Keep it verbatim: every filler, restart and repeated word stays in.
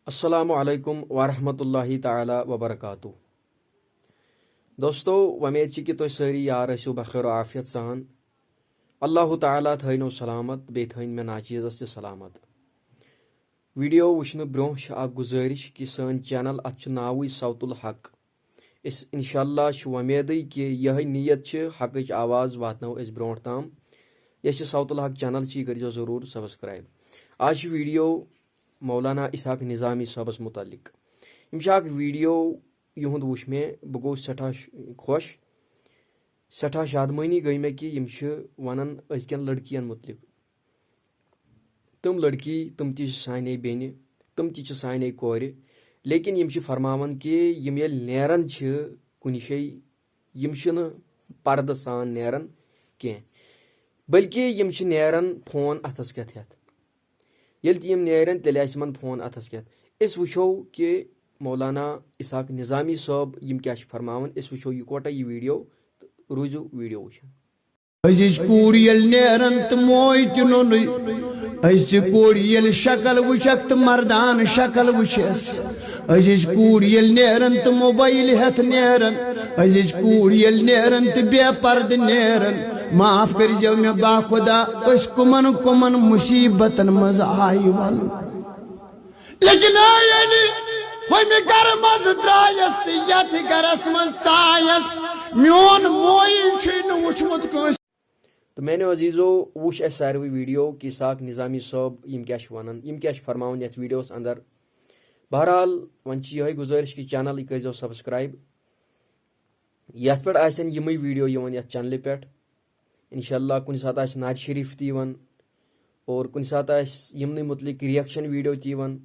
السلام علیکم ورحمۃ اللہ تعالیٰ وبرکاتہ۔ دوستو، وۄمید چھِ کہِ تُہۍ سٲری یار ٲسِو بخیر و عافیت سان۔ اللہ تعالیٰ تھٲینو سلامت، بیٚیہِ تھٲینۍ مےٚ ناچیزس تہِ سلامت۔ ویڈیو وٕچھنہٕ برونٛہہ چھِ اکھ گُزٲرِش کہِ سٲنۍ چینل، اتھ چھُ ناوٕے صوت الحق۔ أسۍ انشاءاللہ چھِ وۄمیدٕے کہِ یِہے نیت چھِ، حقٕچ آواز واتناوو أسۍ برونٛٹھ تام۔ یۄس یہِ صوت الحق چینل چھِ، یہِ کٔرزیو ضروٗر سبسکرائب۔ آز چھِ ویڈیو مولانا اسحاق نظامی صٲبس متعلق۔ یِم چھِ اکھ ویڈیو یِہُنٛد وٕچھ مےٚ، بہٕ گوٚوُس سٮ۪ٹھاہ ش-، خۄش۔ سٮ۪ٹھاہ شادمٲنی گٔے مےٚ کہِ یِم چھِ ونان أزکٮ۪ن لڑکِین متعلق۔ تِم لڑکی، تِم تہِ چھِ سانے بیٚنہِ، تِم تہِ چھِ سانے کورِ، لیکن یِم چھِ فرماوان کہِ یِم ییٚلہِ نیران چھِ کُنہِ جایہِ، یِم چھِنہٕ پردٕ سان نیران کینٛہہ، بلکہِ یِم چھِ نیران فون اتھس کٮ۪تھ ہٮ۪تھ۔ ییٚلہِ تہِ یِم نیرن، تیٚلہِ آسہِ یِمن فون اتھس کٮ۪تھ۔ أسۍ وٕچھو کہِ مولانا اسحاق نظامی صٲب یِم کیٛاہ چھِ فرماوان۔ أسۍ وٕچھو یِکوٹے یہِ ویڈیو تہٕ روٗزِو ویڈیو وٕچھان۔ أزِچ کوٗر ییٚلہِ نیرن تہٕ موے تہِ نوٚنُے۔ أزچہِ کوٗرِ ییٚلہِ شکل وٕچھکھ تہٕ مردان شکل وٕچھس۔ أزِچ کوٗر ییٚلہِ نیرن تہٕ موبایل ہٮ۪تھ نیرن۔ أزِچ کوٗر ییٚلہِ نیرن تہٕ بے پردٕ نیرن۔ معاف کٔرۍزیو مےٚ با خدا، أسۍ کٕمن کٕمن مُصیبتن منٛز آیہِ ولہٕ۔ لیکن آے علی، ہُمہِ گرٕ منٛز درٛایس تہٕ یتھ گرس منٛز ژایس۔ میون موے چھُے نہٕ وُچھمُت کٲنٛسہِ۔ تہٕ میانیو عزیزو، وٕچھ اسہِ ساروٕے ویڈیو کہِ اسحاق نظامی صٲب یِم کیٛاہ چھِ ونان، یِم کیٛاہ چھِ فرماوان یتھ ویڈیوس اندر۔ بہرحال، وۄنۍ چھِ یِہے گُزٲرِش کہِ چینل یہِ کٔرۍزیو سبسکرائب۔ یتھ پٮ۪ٹھ آسن یِمے ویڈیو یِوان یتھ چینلہِ پٮ۪ٹھ۔ انشاءاللہ کُنہِ ساتہٕ آسہِ نعت شریف تہِ یِوان اور کُنہِ ساتہٕ آسہِ یِمنٕے متعلق ریئیکشن ویڈیو تہِ یِوان۔